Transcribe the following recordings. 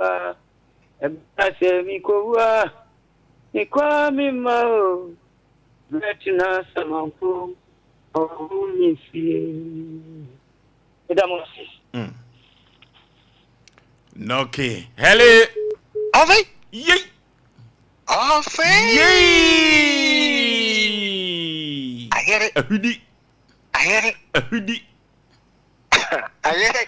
paa. Ɛba sɛ mekɔwu a, mekɔ a memma o. Mɛtena Samanko, ɔwo me fie. Meda mo ase. Mm. Okay. Hello. Ɔfei. Yei. Ɔfei. Yei. Ayere. Ahudi. Ayere. Ahudi. Ayere.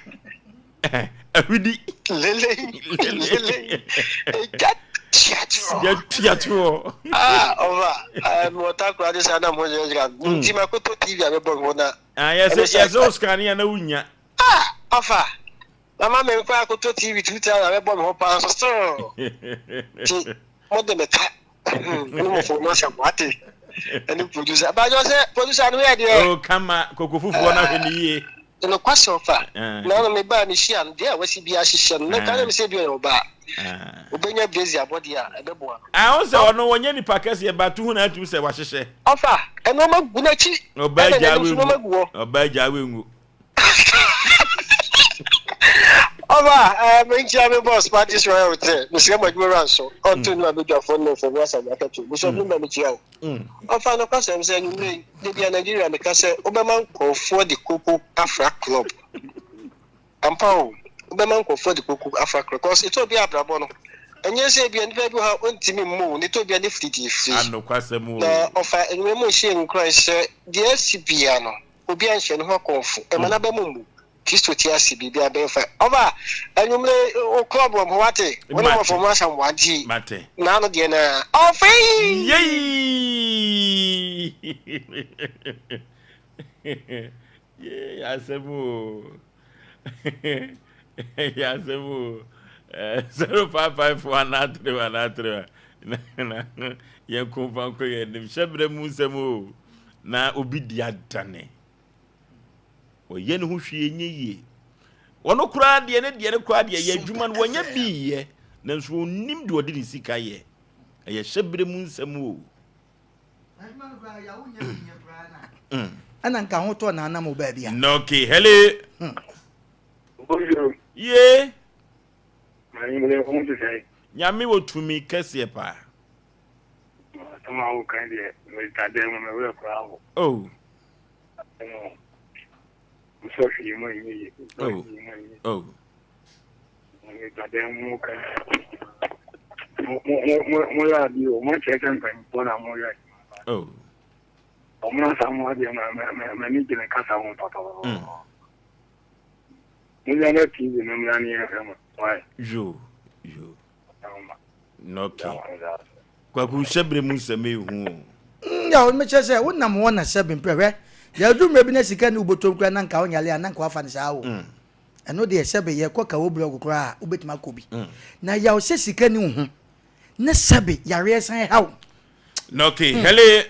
Ahudi. Lele. Lele. Egya tua toɔ. Egya tua toɔ. Ah, ɔfa. Mewɔ takora de saa na mo yɛ yɛra. Nti makoto TV a bɛbɔ me hɔ na. Ah, yɛsɛ yɛsɛ wo scan ya na wonya. Ah, ɔfa. Mama me nkɔ akoto TV 2000 bɛbɔ me ho paa nso still. Ti mo de me ka. Ne mo fo no asɛm wate. Ɛne producer. Bajɔ sɛ producer no yɛ deɛ. Oh, kama koko fufuo na hwɛ ne yie. No kwasɛ ɔfa. Na ɔno me ba me hyia no deɛ a wasi bi ahyehyɛ no. Na nka na me sɛ bi ɔyɛ ɔbaa. Obenya brazier abɔdeɛ a ɛbɛboa no. Ah, wo sɛ ɔno wɔnyɛ nipa kɛseɛ ba tu ho na atum sɛ wahyehyɛ. Ɔfa, nneɛma gu n'akyi. Ɔbaa Ɛna gya n'anim nso nneɛma gu hɔ. Ɔbaa gya wengu. Ɔba, ɛɛ menkyia me boss Patrice Royal Hotel. Mesrɛ mo adwuma wura nso. Ɔnto nnwuma badwafoɔ ne mfo ho asɛm akatu. Bishop Lumba mekyia wo. Ɔfa nokwasɛm sɛ anwummerɛ yi, da bia Nigeria meka sɛ wobɛma nkurɔfoɔ de koko afra club. Ampa o, wobɛma nkurɔfoɔ de koko afra club. Cause ɛtɔ bi a abrabɔ no, ɛnyɛ sɛ ebia nipa bi wɔ hɔ a ɔntumi mmɔ o, ne tɔ bi a ne firi deɛ firi. Anokwasɛm o. Na ɔfa anwummerɛ mu nhyɛ nkuran sɛ deɛ asi bia no, Obiara nhyɛ ne ho akɔmfo. Mma n'aba mu mmu. Kristo te ase, biribiara bɛyɛ fine. Ɔba, anwummere yi, wo club wɔ hɔ, wate? Wo ne mmɔfra mu asɛm wagye. Mate. N'ano deɛ na ɔfei. Yei! Yei, asɛm o. Yɛ asɛm o. 0554 anaa 3 anaa 3 na yɛn ko mfa nkɔ yɛn anim. Hyɛbrɛ mu nsɛm o. Na obi di adane. Ɔyɛ ne ho hwee nyɛ yie. Ɔno koraa deɛ ne deɛ ne koraa deɛ yɛ adwuma no wɔnyɛ bi yɛ. Nanso ɔnnim deɛ ɔde ne sika yɛ. Ɛyɛ hyɛbrɛ mu nsɛm o. Ɛna nka ho tɔ na anam wo baabi a. Nɔke hele. Bonjour. Ye. Manyimire ho te sɛn? Nyame wɔ tumi kɛseɛ paa. Asɛm a wokan deɛ meda dan mu me werɛ koraa ho. Oh. Asɛm o. Nsɔ hwee mu ɛnyɛ yie. Nsɔ Oh. hwee mu ɛnyɛ yie. Oh. Meda dan mu kan. Mo mo mo mo yɛ adeɛ o. Mo kyerɛ sɛ mpanyinfoɔ na mo yɛ adwuma. Oh. Ɔmo asa mo adeɛ ma ma m'ani gye ne kasa ho papapapa. Mo nya na TV no mmra ne yɛhwɛ mo. Why? Yo yo. Okay. Kwaku hyɛbrɛ mu nsɛm ehu o. Mm, ya mekyerɛ sɛ wonam hɔ na sɛ bempɛ hwɛ yɛadu mmerɛ bi na sika ne wobɔtɔm koraa na nka wonyale a na nka wafa no saa o mm. Ɛno deɛ sɛbe yɛkɔ kawo blɔg koraa a wobɛtumi akɔ bi. Na yaw sɛ sika ni wo ho ne sɛbe yareɛ san ha wo. Na okay, hmm. Hello.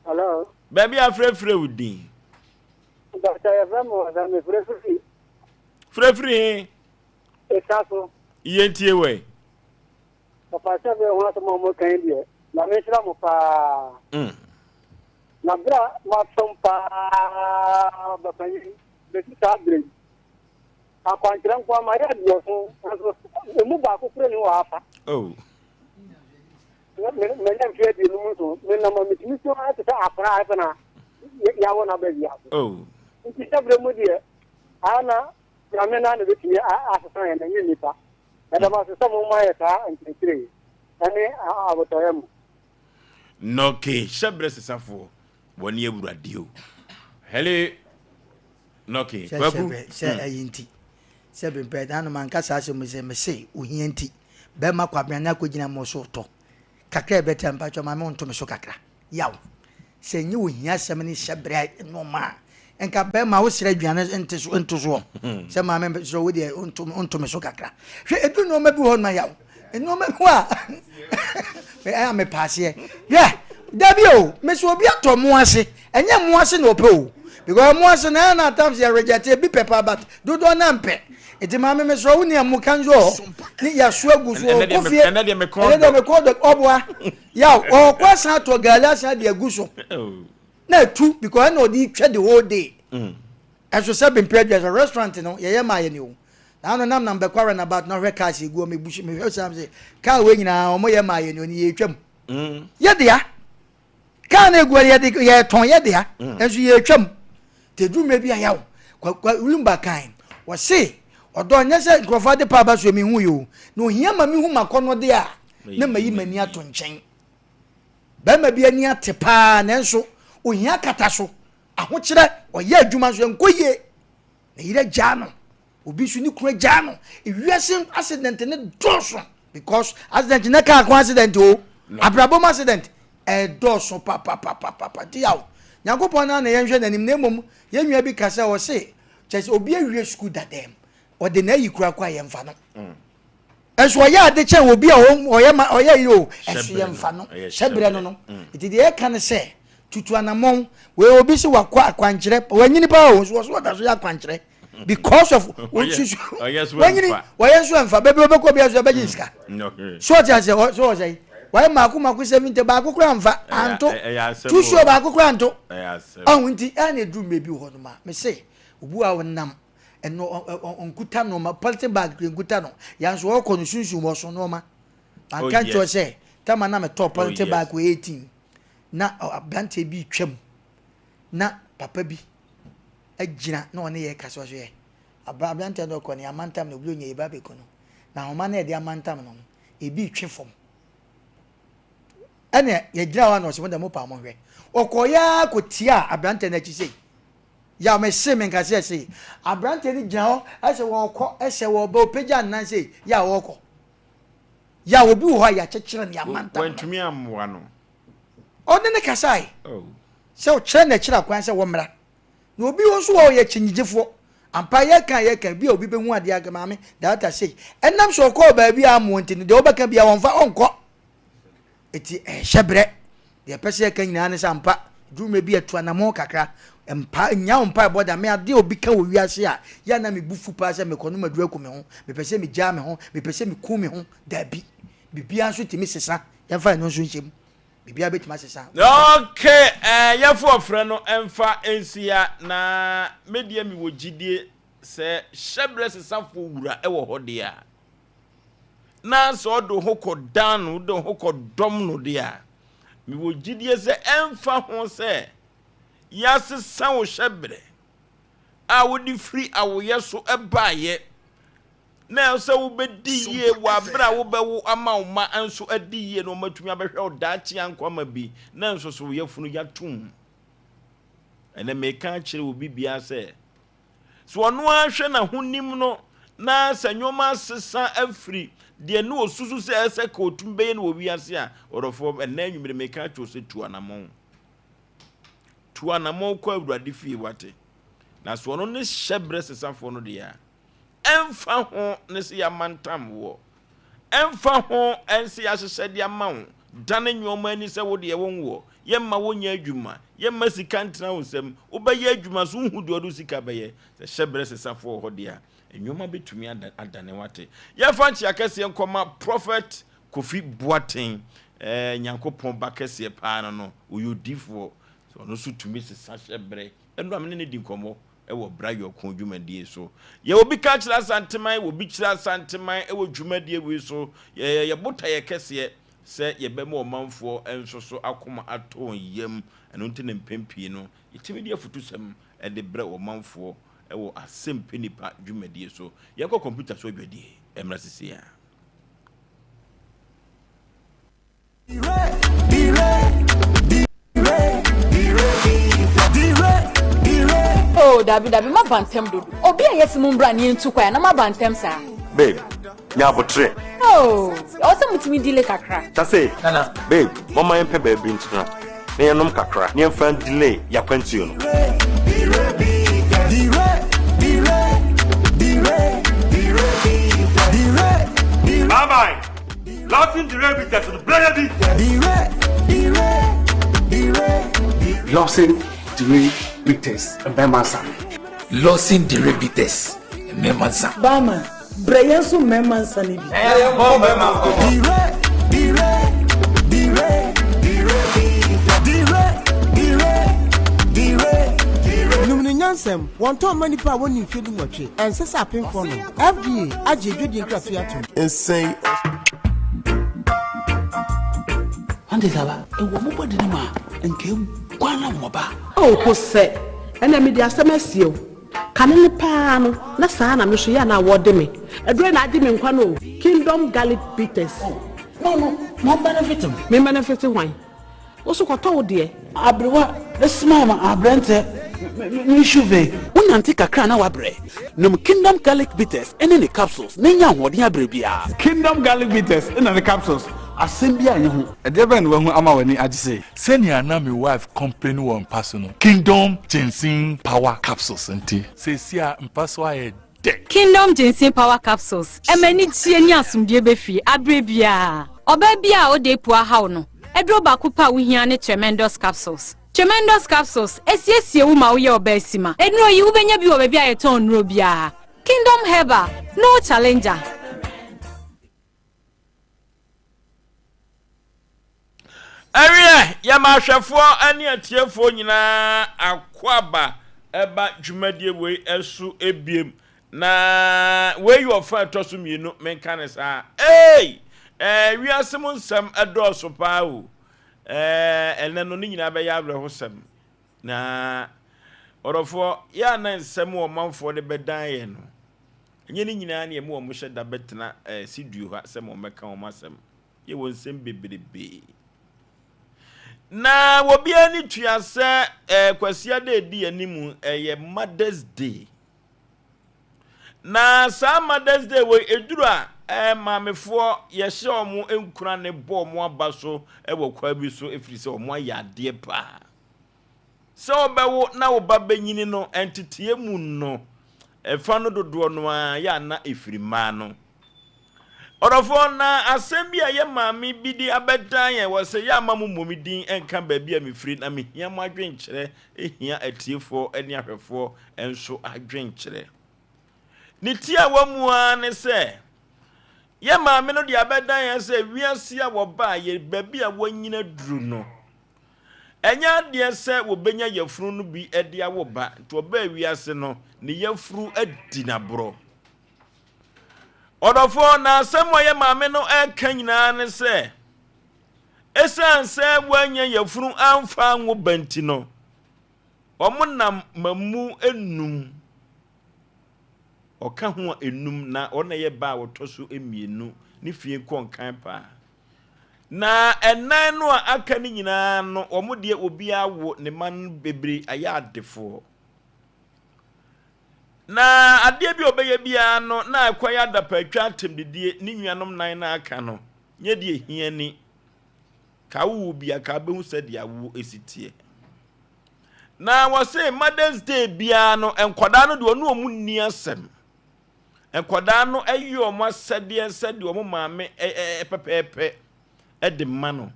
Hello. Baabi a frɛfrɛ wo din. Dɔkta yɛfrɛ me wɔ sɛ mefrɛfiri. Frɛfiri he? Ɛsa so. Yɛntie wɛ. Papa sɛ bɛ ho asɛm a wɔka yi deɛ, Nyame nhyira mo paa. Na berɛ a moasom paa bapanyin bɛsi saa berɛ yi, akwankyerɛ nko ara mayɛ aduɔson nanso emu baako kura ni wɔ afa. Oh. Manya mfe 57, menam a metumi so ara te sɛ akwadaa a afei na yɛawo no aba wiase. Oh. Nti sɛ berɛ mu deɛ, ara na Nyame no ara na bɛtumi asesa yɛn, ɛnyɛ nnipa. Yɛda mo ase sɛ moma yɛ saa nkyerɛkyerɛ yi ɛne abotɔyɛ mu. Nɔke hyɛbrɛ sesafoɔ wɔne awurade o. Hele nɔke Sɛ kwaku. hyɛbrɛ sɛ ɛyi nti sɛ bempɛ na no manka saa asɛm yi sɛ mese ohia nti bɛrima kwabena ne akɔgyina mo so tɔ kakra ɛbɛtɛ mpatwɔ maame wo nto me so kakra. Yaw. Sɛ ɛnyɛ ohia asɛm ne hyɛbrɛ nnoɔma a, nka bɛrima wo srɛ aduane nte so nto soɔ. Sɛ maame srɛ wo deɛ nto nto me so kakra. Hwɛ edu nnoɔma bi wɔ hɔ no yaw. Nnoɔma bi wɔ a ɛyɛ a mepɛ aseɛ. Hwɛ dabi o, mesi obi atɔ mo ase. Ɛnyɛ mo ase na ɔpɛ o. Because mo ase na ɛyɛ na at times yɛ reject ebi pɛ paa but dodoɔ na mpɛ. Nti maame mesrɛ wo nea mo ka nso wɔ hɔ ne yɛaso agu so ɔkɔ fie. Ɛnɛ deɛ mekɔn dɔ. Ɔboa. Yaw, ɔkɔ asan atɔ gari asan de agu so na atu because ɛna ɔde twa the whole day. Ɛnso sɛ bempɛ aduasa restaurant no yɛyɛ maa yɛ ni o. Na ano nam nam bɛkɔ runabout na ɔhwɛ cars egu hɔ mebu so mehwɛ sam sɛ car wei nyinaa wɔn yɛ maa yɛ ni ɔni yɛ etwam. Mm. Yɛ dea. Car na egu hɔ yɛ de yɛ tɔn yɛ dea. Mm. Nso yɛ etwam. Te duru mmerɛ bi a yaw. Kwa kwa Lumba kan. Wɔse ɔdɔ nyɛ sɛ nkurɔfoɔ ade pa aba so mi hu yɛ o. Na ohia ma mi hu ma kɔnɔ de a na ma yi m'ani ato nkyɛn. Bɛrima bi ani ate paa nanso ohia kata so. Ahokyerɛ ɔyɛ adwuma nso ɛnkɔ yie. Ne yere agyaa no. Obi nso ne kunu agyaa no. Ewiase accident ne dɔɔso because accident nyɛ kaa ko accident o. Abrabɔ mu accident ɛdɔɔso papapapapa nti yaw. Nyankopɔn naa na yɛnhwɛ n'anim na mmom yɛn nua bi ka sɛ ɔse kyerɛ sɛ obi awie sukuu dadaam ɔde n'ayi kura kɔ a yɛmfa no. Nso ɔyɛ ade kyɛn obi a ɔyɛ ma ɔyɛ yi o ɛso yɛmfa no hyɛbrɛ no no. Nti deɛ yɛka ne sɛ tutu anamɔn wei obi sɛ wakɔ akwankyerɛ wanyini paa o nso wɔso ɔda so yɛ akwankyerɛ because of wosusu wanyini wɔyɛ nso ɛnfa baabi wɔbɛkɔ bi nso ɛbɛgye sika so ɔte aseɛ so ɔsɛ yi wɔyɛ mako mako 70 baako kora nfa anto tusuo baako kora anto ɔho nti ɛna eduru mmerɛ bi wɔ hɔ nom a mese obu a ɔnam ɛno ɔnkuta nneɛma polythene bag kura nkuta no yan so ɔkɔ no sunsun wɔ so nneɛma manka nkyerɛ sɛ tama na metɔ polythene bag wɔ 18 na aberanteɛ bi retwam na papa bi agyina na ɔne yɛ kasa ɔso yɛ aberanteɛ no ɔkɔ ne amantam na obi onya yɛ ba abɛku no na ahoma no yɛde amantam no no ebi retwe fam ɛna yɛgyina hɔ a na ɔsɛ mo dɛ mo paa mo hwɛ ɔkɔ yɛ akɔtia aberanteɛ no akyi sei yaw me se me nkase ɛse aberanteɛ no gyina hɔ ɛsɛ wɔkɔ ɛsɛ wɔba ɔpagya nnan sei yɛ a wɔkɔ Yaw, obi wɔ hɔ a yɛakyekyere no, yɛamantam no. Wantumi ammoa no. Ɔne no kasae sɛ ɔkyerɛ no akyiri akwan sɛ wɔmmra. Na obi nso wɔ hɔ ɔyɛ kyinnyegyefoɔ. Ampa yɛka a yɛka, ebia obi bɛhu adeɛ aka, maame, director sei. Ɛnam sɛ ɔkɔɔ baabi a ammoa nti no, deɛ wobɛka biara ɔmfa, ɔnkɔ. Eti ɛhyɛ berɛ. Deɛ ɛpɛ sɛ yɛka nyinaa ne sɛ ampa, duru mmerɛ bi a tu anammɔn kakra. Mpa, nnya wo mpaebɔ da. Me adeɛ a obi ka wɔ wiase a, yɛ a na me bo fu paa sɛ mekɔnom aduro aku me ho, mepɛ sɛ megyaa me ho, mepɛ sɛ meku me ho. Dabi. Biribiara nso tumi sesa. Yɛmfa ɛno nso nhyɛ mu. Biribiara bɛtumi asesa. Ok, eh, yɛfo ɔfrɛ no mfa nsi ha, na me deɛ mewɔ gyidie sɛ hyɛberɛ sesafoɔ wura wɔ hɔ deɛ a, na sɛ ɔde wo ho kɔdan no, wode wo ho kɔdɔm no deɛ a, mewɔ gyidie sɛ ɛmfa ho sɛ yɛasesa wo hyɛberɛ a wode firi awoyɛ so baeɛ na ɛwɔ sɛ wobɛdi yie wɔ aberɛ a wobɛwo ama wo mma nso adi yie na wɔatumi abɛhwɛ wo daakye ankwama bi na nso so wo yafunu yɛatom. Ɛnɛ meka akyerɛ obi biara sɛ Sɛ ɔno ara hwɛ n'ahonim no na sɛ nneɛma asesa afiri deɛ na ɔsusu sɛ ɛsɛ ka ɔtumi bɛyɛ no wɔ wiase a, ɔdɔfoɔ, ɛnnɛ anwummere meka akyerɛ wo sɛ tu anammɔn. Tu anammɔn kɔ Awurade fie, wate? Na sɛ ɔno ne hyɛberɛ sesafoɔ no deɛ a, ɛmfa ho ne sɛ yɛamantam woɔ, Ɛmfa ho sɛ yɛahyehyɛ de ama wo, dane nneɛma ani sɛ wo deɛ wonwoɔ, yɛmma wonyɛ adwuma, yɛmma sika ntena wo nsam, wobɛyɛ adwuma nso wonhu deɛ ɔde wo sika bɛyɛ. Sɛ hyɛberɛ sesafoɔ wɔ hɔ deɛ a, nneɛma bɛtumi adane wate. Yɛmfa nkyea kɛseɛ nkɔma Prophet Kofi Boateng, eh, Nyankopɔn ba kɛseɛ paa no no, ɔyɛ odiyifoɔ, ɔno nso tumi sesa hyɛberɛ. Ɛno a me ne no di nkɔmmɔ wɔ Bra Yɔko dwumadie so. Yɛ obi ka kyerɛ Asanteman, wɔ bi kyerɛ Asanteman wɔ dwumadie wei so. Yɛ yɛ botaeɛ kɛseɛ sɛ yɛbɛma ɔmanfoɔ nso so akoma atɔ wɔn yam. Ɛno nti na mpɛn pii no yɛtumi de afutusɛm de brɛ ɔmanfoɔ wɔ Asɛmpɛ Nipa dwumadie so. Yɛnkɔ kɔmputa so adwadie mmra seesei ara. Oh, dabi dabi, maba ntɛm dodo. Obi a yɛsi mo mbra ne yɛntu kwan na maba ntɛm saa. Babe, nya abotrɛ. Oh, ɛwɔ sɛ motumi delay kakra. Tase, Nana. Babe, momma yɛmpɛ baabi ntena na yɛnom kakra na yɛmfa delay yɛakwantuo no. Bye bye. Lawson Dire Bitters no brɛ yɛ bi. Lawson Dire Bitters mmarima nsa. Lawson Dire Bitters mmarima nsa. Barman, brɛ yɛn nso mmarima nsa no bi. Ɛyɛ bɔ mmarima nkɔmɔ. Num ne nyansa. Nkransɛm, Wɔntɔn mma nnipa a wɔnnii mfeɛ dunwɔtwe. Ɛnsɛ sɛ apemfoɔ nom. FDA agye adwadie nkratoɔ atom. Nsɛn. Ante saba, ewɔ mo bɔde no mu a, nka eguan na wɔba. Oh Hosɛ, ɛnɛ mede asɛm asie wo. Kane no paa no, na saa na me nso yɛ a na wɔde me. Aduro na agye me nkwa no o, Kingdom Garlic Bitters. Oh, no no, mo benefit me. Me benefit hwan? Wo so kɔtɔ wo deɛ. Aberewa smile ma aberɛntɛ me shuve. Wonante kakra a na woabrɛ. Nom Kingdom Garlic Bitters ne ne capsules na nya ahoɔden abrɛ biara. Kingdom Garlic Bitters na ne capsules, asɛm biara nni ho. Ɛdeɛ bɛn na wahu ama w'ani agye sei? Sɛnea na me wife complain wɔ mpa so no, Kingdom Ginseng Power Capsules nti, seesei a mpa so ayɛ dɛ. Kingdom Ginseng Power Capsules ɛma anigyeɛ ne asomdwoeɛ ba fie aberɛ biara. Ɔbaa biara a ɔda apu ahaw no, aduro baako pɛ a wohia ne Tremendous Capsules. Tremendous Capsules ɛsiesie wo ma woyɛ ɔbaa sima. Nnuro yi wobɛnya bi wɔ baabi a yɛtɔn nnuro biara. Kingdom Herbal, no challenger. Ɛweɛ, yɛma ahwɛfoɔ ne atiefoɔ nyinaa akwaaba ɛba dwumadie wei ɛso ebiem. Na wei yɛ ɔfa ɛtɔ so mmienu, menka ne saa. Ei! Ɛɛ, wiase mu nsɛm ɛdɔɔso paa o. Ɛɛ, ɛnɛ no ne nyinaa bɛyɛ awerɛhosɛm. Na ɔdɔfoɔ, yɛ a na nsɛm a ɔmanfoɔ de bɛdan yɛn no, ɛnyɛ ne nyinaa na ɛmu wɔn hyɛ da bɛtena ɛɛ siduo ha sɛ wɔn bɛka wɔn asɛm. Yɛwɔ nsɛm bebrebe. Na obiara ani tua sɛ eh, Kwasiada edi anim ɛyɛ Mother's Day. Na saa Mother's Day wɔ eduru a eh, maamefoɔ yɛhyɛ wɔn nkura ne bɔ wɔn aba so wɔ kwa bi so efiri sɛ wɔn ayɛ adeɛ paa. Sɛ wobɛwo na wo ba bɛnyini no nteteɛ mu no, ɛfa no dodoɔ no ara yɛ a na ɛfiri mmaa no. Ɔdɔfoɔ, na asɛm bi a yɛ maame bi de abɛdan yɛn wɔ sɛ yɛ ama mo mmɔ me din nka baabi a mefiri na mehia mo adwenkyerɛ, hia atiefoɔ ne ahwɛfoɔ nso adwenkyerɛ. Ne tiawa mu ara ne sɛ, yɛ maame no de abɛdan yɛn sɛ wiase a wɔbaa yɛ baabi a wɔanyina duru no, Ɛnyɛ adeɛ sɛ wɔbɛnya yafunu no bi de awo ba, nti ɔbaa wiase no, ne yafuru adi n'aborɔ. Ɔdɔfoɔ, na asɛm a ɔyɛ maame no reka nyinaa ne sɛ, ɛsiane sɛ wɔanya yafunu amfa anwo ba nti no, wɔnam mamu enum, ɔka ho a enum, na ɔno na ɛyɛ ba a ɔtɔ so mmienu, ne fie kɔ nkan paa. Na ɛnan no a aka no nyinaa no, wɔn deɛ obiara wo ne mma no bebree ayɛ adefoɔ. Na adeɛ bi a ɔbɛyɛ biara no, na ɛkwan yɛ adapaatwa atɛmdidie, ne nuanom nan no aka no, nyɛ deɛ hia ni. Ka wowo bi a, ka wobɛhu sɛdeɛ awoɔ si teɛ. Na wɔse Mother's Day biara no, nkwadaa no deɛ ɔne wɔn nni asɛm. Nkwadaa no yɛ wɔn asɛdeɛ sɛdeɛ wɔn maame pɛpɛɛpɛ de ma no.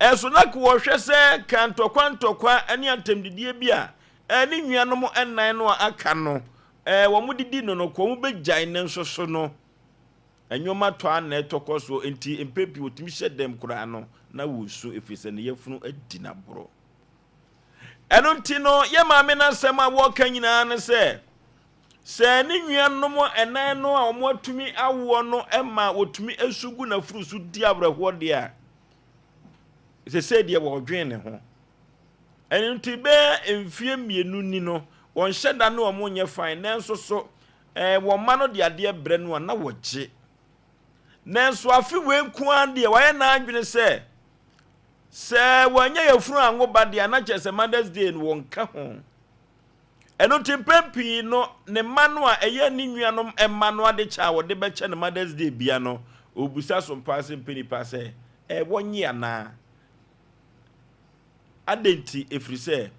Ɛso na wɔhwɛ sɛ ka ntɔkwa ntɔkwa ne atɛmdidie bi a ne nuanom nnan no a aka no wɔn didi no no kɔ wɔn bɛgyae ne nso so no nneɛma tɔ a na ɛtɔ kɔ soɔ nti mpɛn pii wɔtumi hyɛ dɛm koraa no na wɔsu ɛfiri sɛ ne yafunu adi n'aborɔ. Ɛno nti no yɛ maame no asɛm a wɔka nyinaa ne sɛ Sɛ ne nuanom nnan no a wɔatumi awoɔ no ma wɔtumi su gu n'afuru so di awerɛhoɔ deɛ a, sesei deɛ wɔredwen ne ho. Ɛno nti bɛyɛ mfeɛ mmienu ni no, wɔnhyɛ da ne wɔn nyɛ fine, nanso so eh, wɔn mma no de adeɛ brɛ no a na wɔgye. Nanso afe wei nko ara deɛ wayɛ n'adwene sɛ sɛ wɔanya yafunu anwo ba deɛ a na kyerɛ sɛ Mother's Day no wɔnka ho. Ɛno nti mpɛn pii no, ne mma no a ɛyɛ ne nuanom mma no adekyɛ a wɔde bɛkyɛ no Mother's Day bia no, obisa so mpaa sɛ mpɛ nipa sɛ, Ɛ, wɔnye anaa? Adɛn nti? Ɛfiri sɛ,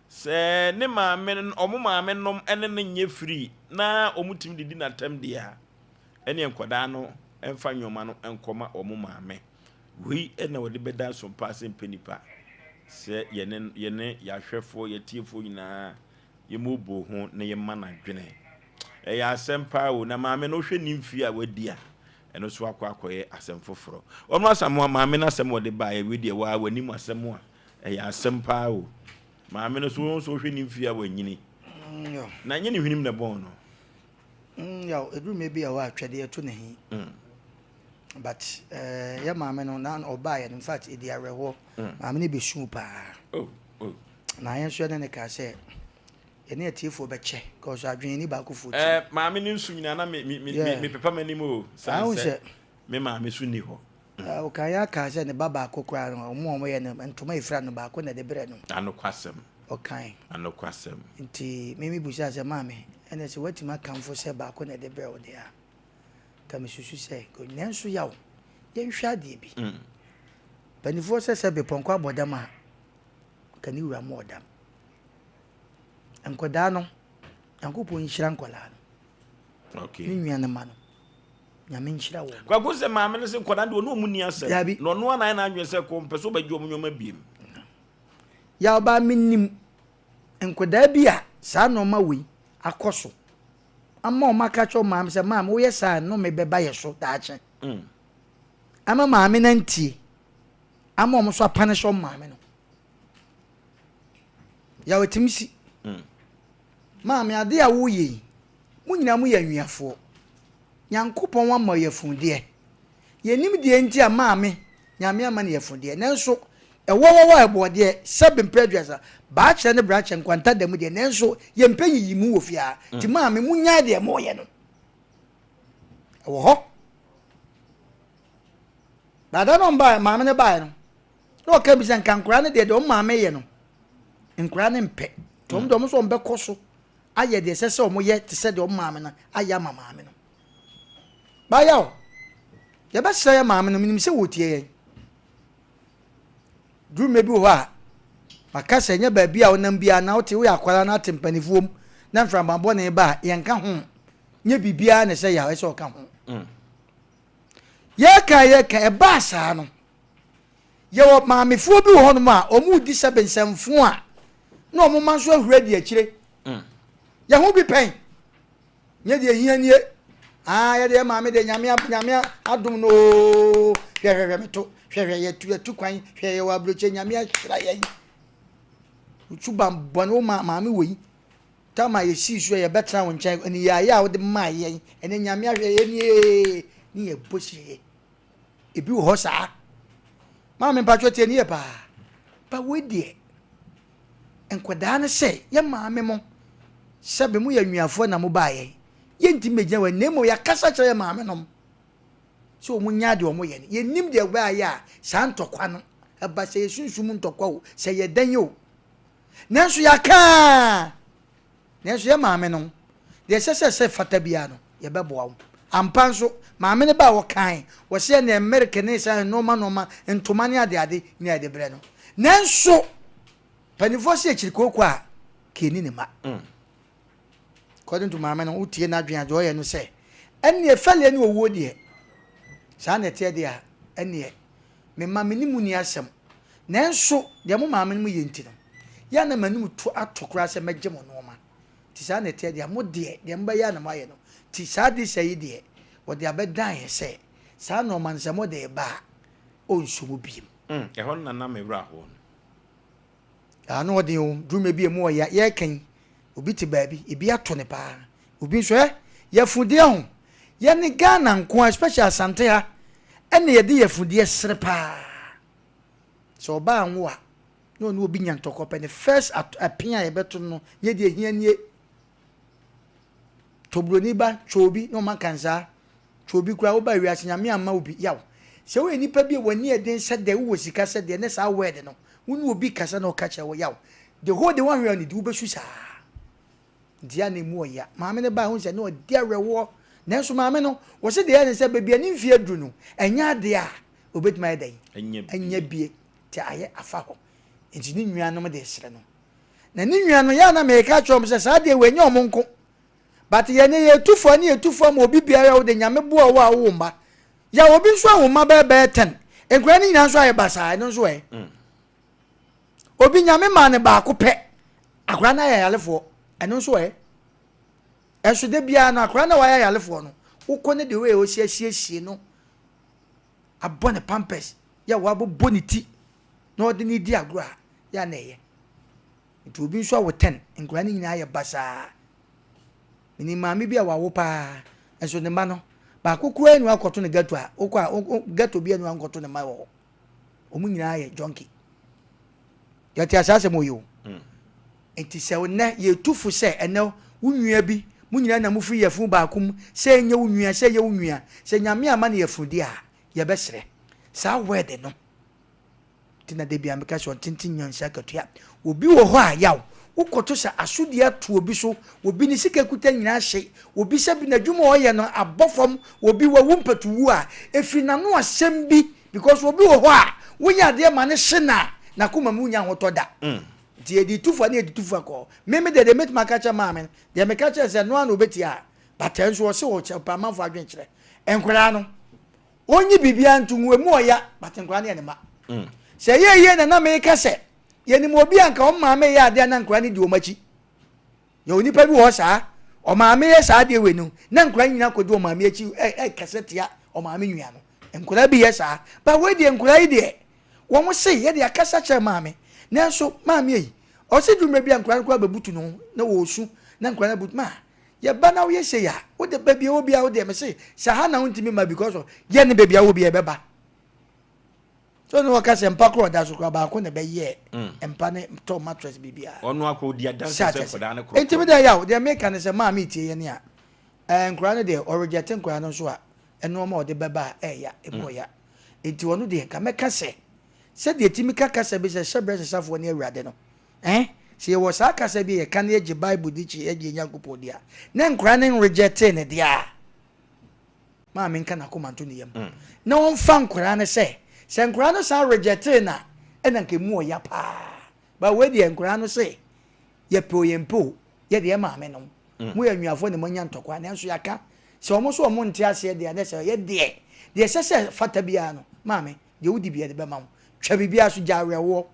sɛ ne maame, wɔn maame nom ne no nyɛ free na wɔtumi didi no atɛm deɛ a, ɛneɛ nkwadaa no mfa nneɛma no nkɔma wɔn maame. Wei na wɔde bɛda so mpaa sɛ mpɛ nipa sɛ yɛne yɛne yɛahwɛfoɔ, yɛatiefoɔ nyinaa yɛmmɔbɔ ho na yɛma no adwene. Ɛyɛ asɛm paa o, na maame no wohwɛ ne mfie a wadi a, ɛno nso akɔ akɔyɛ asɛm foforɔ. Ɔno Asamoah maame no asɛm wɔde baeɛ wei deɛ waa w'anim asɛm a, ɛyɛ asɛm paa o. Maame no so wo nso wohwɛ ne mfie a wanyini. Na ɛnyɛ ne hwenem na ɛbɔn no. Yaw, ɛduru mmerɛ bi a ɛwɔ a twɛdeɛ to ne he. But eh, yɛ maame no na ɔbaeɛ no, in fact, ɛdi awerɛhoɔ. Maame no bɛsuu paa. Oh, oh. Na yɛn nso yɛne no kaa sɛ, yɛne atiefoɔ bɛkyɛ, cause adwene ni baakofoɔ ti. Eh, maame no nsu nyinaa na me, me, me, me, mepepa m'anim o. Sane sɛ me maame so nni hɔ. Ɔkaa yɛn kaa sɛ ne ba baako koraa no, wɔn a wɔyɛ no ntoma a efira no baako na ɛde brɛ no. Anokwasɛm. Ɔkae. Anokwasɛm. Nti me mebusaa sɛ, Maame, ɛnna sɛ woatumi akamfo sɛ baako na ɛde brɛ wo deɛ a, nka mesusu sɛ, nanso yaw, yɛnhwɛ adeɛ bi. Mpanimfoɔ sɛ sɛ bepɔnkɔ abɔ dam a, nka ne wura mmɔɔ dam. Nkwadaa no, Nyankopɔn nhyira nkwadaa no. Okay. Ne nua no ma no. Nyame nhyira wɔn. Kwaku sɛ maame no sɛ nkwadaa deɛ ɔne ɔmu ni asɛm. Dabi. Na ɔno ana ayɛ n'adwene sɛ kɔ mpɛ sɛ ɔbɛgye ɔmo nneɛma biem. Yaw baa menim nkwadaa bi a saa nneɛma wei akɔ so ama wɔn aka kyerɛ maame sɛ maame woyɛ saa nnome bɛba yɛ so daakye. Ama maame no antie ama wɔn nso apanishe wɔn maame no. Yaw ɛtumi si. Maame adeɛ a woyɛ yi mo nyinaa moyɛ awiafoɔ. Nyankopɔn ama yafundeɛ. Yɛnnim deɛ nti a maame Nyame ama no yafundeɛ. Nanso ɛwɔ hɔ a ɛboɔ deɛ sɛbe mprɛ aduasa, baakyerɛ ne brakyɛ nkwanta da mu deɛ nanso yɛmpɛ nyiyimu wɔ fie ha. Nti maame monyae deɛ moyɛ no. Ɛwɔ hɔ. Baada no ɔmbaeɛ, maame no baeɛ no, na ɔka bi sɛ nka nkoraa no deɛ deɛ ɔmo maame yɛ no, nkoraa no mpɛ. Nti ɔmo deɛ ɔmo nso ɔmo bɛkɔ so ayɛ deɛ ɛsɛ sɛ wɔyɛ te sɛ deɛ wɔn maame no ayɛ ama maame no. Bayaw, yɛbɛsrɛ yɛ maame no, menim sɛ wɔtie yɛn. Duru mmerɛ bi wɔ hɔ a, maka sɛ nyɛ baabi a wonam biara na wote woyɛ akwadaa na ate mpanimfoɔ mu na mframa bɔne ba a, yɛnka ho. Nyɛ biribiara na ɛsɛ yɛ a ɛsɛ ɔka ho. Yɛka yɛka ɛbaa saa no, Yɛwɔ maamefoɔ bi wɔ hɔnom a wɔredi sɛbe nsɛmfo a na wɔn mma nso ahuri adi akyire. Yɛn ho bi pɛn. Nyɛ deɛ hia nie. Ah, yɛde yɛ maame deɛ nyame nyame adom no oo. Hwɛ hwɛ hwɛ meto. Hwɛ hwɛ yɛtu yɛtu kwan. Hwɛ yɛwɔ aburokyɛ nyame ahyira yɛn. Suban bɔne wo ma maame wɔ yi. Tam a yɛsii so a yɛbɛtena wo nkyɛn ɛne yɛayɛ a wode maa yɛn. Ɛne nyame ahwɛ yɛn nie. Ne yɛbɔ sie. Ebi wɔ hɔ saa. Maame mpatsɔ tie ne yɛ paa. Ba wei deɛ, nkwadaa no sɛ yɛ maame mo sɛbe mo yɛ nnuafoɔ na mo baayɛ. Yɛntumi bɛgyina wɔ na mmom yɛakasa kyerɛ yɛ maame nom sɛ wɔn nyaa deɛ wɔn yɛ no. Yɛnnim deɛ wɔayɛ a saa ntɔkwa no ɛba sɛ yɛ sunsum ntɔkwa o, sɛ yɛ dɛn o. Nanso yɛaka. Nanso yɛn maame no, deɛ ɛsɛ sɛ sɛ fata biara no, yɛbɛboa wo. Ampa nso, maame no ba a ɔkae, wɔse ɛneɛ mmereke ne saa nnoɔma nnoɔma, ntoma ne adeade nyinaa yɛde brɛ no. Nanso, mpanimfoɔ se akyiri kooko a, kɛnni ne mma. According to maame no, wotie n'adwene a, deɛ ɔyɛ no sɛ, ɛneɛ fɛleɛ ne owuo deɛ, saa na ɛteɛ deɛ a, ɛneɛ me mma me ne mo nni asɛm. Nanso deɛ mo maame nom yɛ nti no, yɛ a na m'anom tu ato koraa sɛ mɛgye mo nnoɔma. Nti saa na ɛteɛ deɛ, mo deɛ, deɛ mobɛyɛ ara na moayɛ no. Nti saa adesua yi deɛ, wɔde abɛdan yɛn sɛ, saa nnoɔma no sɛ mode reba a, ɔnso mo bio. Mm, ɛhɔ no na na me werɛ ahoɔ no. Ano ɔden o, dwuma bi emu ɔya, yɛreka yi, obi te baabi, ebi ato no paa. Obi nso ɛ, yafudeɛ ho, yɛne Ghana nko ara, especially Asante ha, ɛna yɛde yafudeɛ sere paa. Sɛ ɔbaa nwo a, na ɔne obi nya ntɔkwa pɛ, ne first at ɛpen a yɛbɛto no no, nyɛ deɛ ehia nie. Tobroni ba, twɛ obi na ɔma nkansaa. Twɛ obi koraa, wobaa wiase, Nyame amma wo bi, yaw. Sɛ woyɛ nipa bi a w'ani yɛ den sɛ dɛ, wowɔ sika sɛ deɛ, ne saa word no, wo ne obi kasa na ɔka kyerɛ wo, yaw. The whole day woanhwɛ a ɔnnidi, wobɛsu saa. Nti a na emu ɔya. Maame no bae, wohu sɛ na ɔdi awerɛhoɔ. Nanso maame no, wɔse deɛ ɛyɛ ne sɛ baabi a ne mfeɛ aduru no, ɛnyɛ adeɛ a ɔbɛtumi ayɛ dɛn? Anya bie. Nti ayɛ afa hɔ. Nti ne nuanom de resrɛ no. Na ne nua no, yɛ a na meka kyerɛ wɔn sɛ saa adeɛ wei ɛnyɛ wɔn nko. But yɛn deɛ yɛtu fo ne yɛtu fo ama obi biara wo de Nyame boa wo a wowo mma. Yɛ obi nso awo mma bɛyɛ bɛyɛ ten. Nkwadaa no nyinaa nso ayɛ basaa, ɛno nso ɛ. Obi Nyame maa no baako pɛ, akwadaa no ayɛ ayarefoɔ, ɛno nso ɛ. Ɛnso da biara no akwadaa no a wayɛ ayarefoɔ no, wokɔ ne the way a ɔsi asiesie no, abɔ ne pampers, yɛ wabobɔ ne ti na ɔde ne di agorɔ a, yɛ a na ɛyɛ. Nti obi nso awo ten, nkwadaa no nyinaa ayɛ basaa. Menim maame bi a wawo paa, nso ne mma no, baako koraa nni hɔ akɔto no ghetto a, wokɔ a, ghetto biara nni hɔ a nkɔto ne mma wɔ hɔ. Wɔn nyinaa yɛ junkie. Yɛte ase asɛm oyi o. Nti sɛ nnɛ yɛtu fo sɛ ɛnɛ wo nua bi, mo nyinaa na mofiri yafunu baako mu, sɛ ɛnyɛ wo nua, sɛ ɛyɛ wo nua, sɛ Nyame amma no yafunu deɛ a, yɛbɛsrɛ. Saa word no, Nti na da biara meka sɛ ɔntenten nyansa akatua. Obi wɔ hɔ a, yaw, wokɔto sɛ asodie ato obi so, obi ne sika kuta nyinaa ahye, obi sɛ bi n'adwuma a ɔyɛ no abɔ fam, obi wawu mpatuwuo a, ɛfiri n'ano asɛm bi, because obi wɔ hɔ a, woyɛ adeɛ ma no hye no a, n'akoma mu nnya ahotɔ da. Nti yɛde tu fo a ne yɛde tu fo akɔ hɔ. Me me deɛ, deɛ mɛtumi aka akyerɛ maame no, deɛ meka kyerɛ no sɛ ɛno ara na ɔbɛtie a, but nso ɔse ɔpɛ amanfoɔ adwenkyerɛ. Nkwadaa no, Ɔnyi biribiara nto ngu, emu ɔya, but nkwadaa no yɛ ne mma. Sɛ ɛyɛ yie na na meka sɛ, yɛnim obi a nka wɔn maame yɛ adeɛ a na nkwadaa no di wɔn akyi. Yɛwɔ nipa bi wɔ hɔ saa, ɔmaame yɛ saa adeɛ wei no, na nkwadaa no nyinaa kɔdi wɔn maame akyi ɛkasa tia ɔmaame nua no. Nkwadaa bi yɛ saa, but wei deɛ nkwadaa yi deɛ, wɔn se yɛde akasa kyerɛ maame, nanso maame yi, ɔse dwummerɛ bi a nkwadaa no koraa bɛbutu ne ho na wɔresu na nkwadaa no abutu, ma Yɛ ba na woyɛ sei a, wo de baabi a ɛwɔ biara wo deɛ mese sɛ ha na wontumi ma because of yɛ ne baabi a wɔ biara ɛbɛba. So ne wɔka sɛ mpa korɔ ɔda so koraa baako na ɛbɛyɛ mm. mpa ne tɔ mattress biribiara. Ɔno akɔ odi adanse sɛ nkwadaa no korɔ. Nti mi deɛ yaw deɛ meka ne sɛ maame tie yɛ ne a ɛɛ nkwadaa no deɛ ɔrejɛte nkwadaa no nso a ɛnoɔma ɔde bɛba a ɛɛya emu mm. ɔya. Nti ɔno deɛ nka mɛka sɛ sɛdeɛ timi ka kasa bi sɛ hyɛbrɛ sesafoɔ ne awurade no Eh, sɛ yɛwɔ saa kasa bi a yɛka na yɛgye Bible di kye yɛgye yɛn Nyankopɔn di a, na nkwadaa no nrejectee no deɛ a, maame nka n'akoma nto ne yam na ɔmfa nkwadaa no sɛ, sɛ nkwadaa no san rejectee no a, ɛna nka emu ɔya paa. But wei deɛ nkwadaa no se, yɛpɛ o yɛmpɛ o, yɛ deɛ maame nom. Mo yɛ anuafoɔ na moanya ntɔkwa, nanso yɛaka sɛ wɔn nso wɔn nte aseɛ deɛ a, na sɛ yɛ deɛ, deɛ ɛsɛ sɛ fata biara no, maame, deɛ wodi biara de bɛma wo. Twa biribiara so, gya awerɛhoɔ.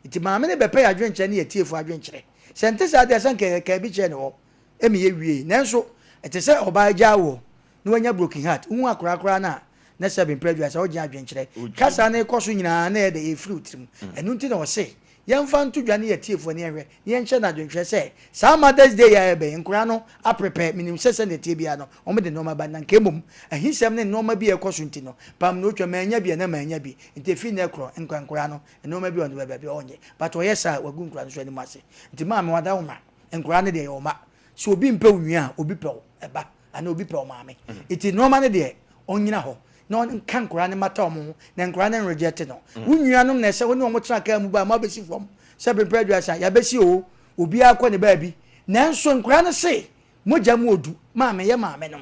Nti maame no bɛpɛ yɛn adwenkyerɛ ne yɛn atiefo adwenkyerɛ. Sɛ ɛnte saa de a, sɛ anka yɛkaa bi kyerɛɛ no hɔ ma yewiei. Nanso, ɛte sɛ ɔbaa agyaa woɔ na wanya broken heart. Wohu akwadaa koraa no a, na sɛbe mprɛ aduasa wogye adwenkyerɛ. Kasa no rekɔ so nyinaa na ɛyɛ dɛ, ɛrefiri wo tirim. Ɛno nti na ɔse yɛmfa nto dwa ne yɛn atiefo ani nhwɛ na yɛnkyerɛ no adwenkyerɛ sɛ saa Mother's Day yi a ɛreba yi, nkwadaa no aprepare. Menim sɛ sɛnea ɛteɛ biara no, wɔde nneɛma ba. Na anka mmom, ahisɛm ne nneɛma bi a ɛrekɔ so nti no, pam na otwa, mannya bi a na mannya bi. Nti ɛfiri nnɛ rekorɔ, nkwadaa no, Nnoɔma bi wɔ hɔ no baabi a ɔnyɛ but ɔyɛ saa a wagu nkwadaa no so anim ase nti maame wada wo ma nkwadaa no deɛ yɛ wo mma sɛ obi mpɛ wo nua a obi pɛ wo ɛba anaa obi pɛ wo maame nti nnoɔma no deɛ ɔnyina hɔ na ɔnka nkwadaa no mmata wɔn ho na nkwadaa no nreject no wo nuanom na ɛsɛ wo ne wɔn tena kaa mu ba ma abɛsi fam sɛ bempɛ aduasa yɛabɛsi o obiara kɔ ne baabi nanso nkwadaa no se mogya mu odu maame yɛ maame no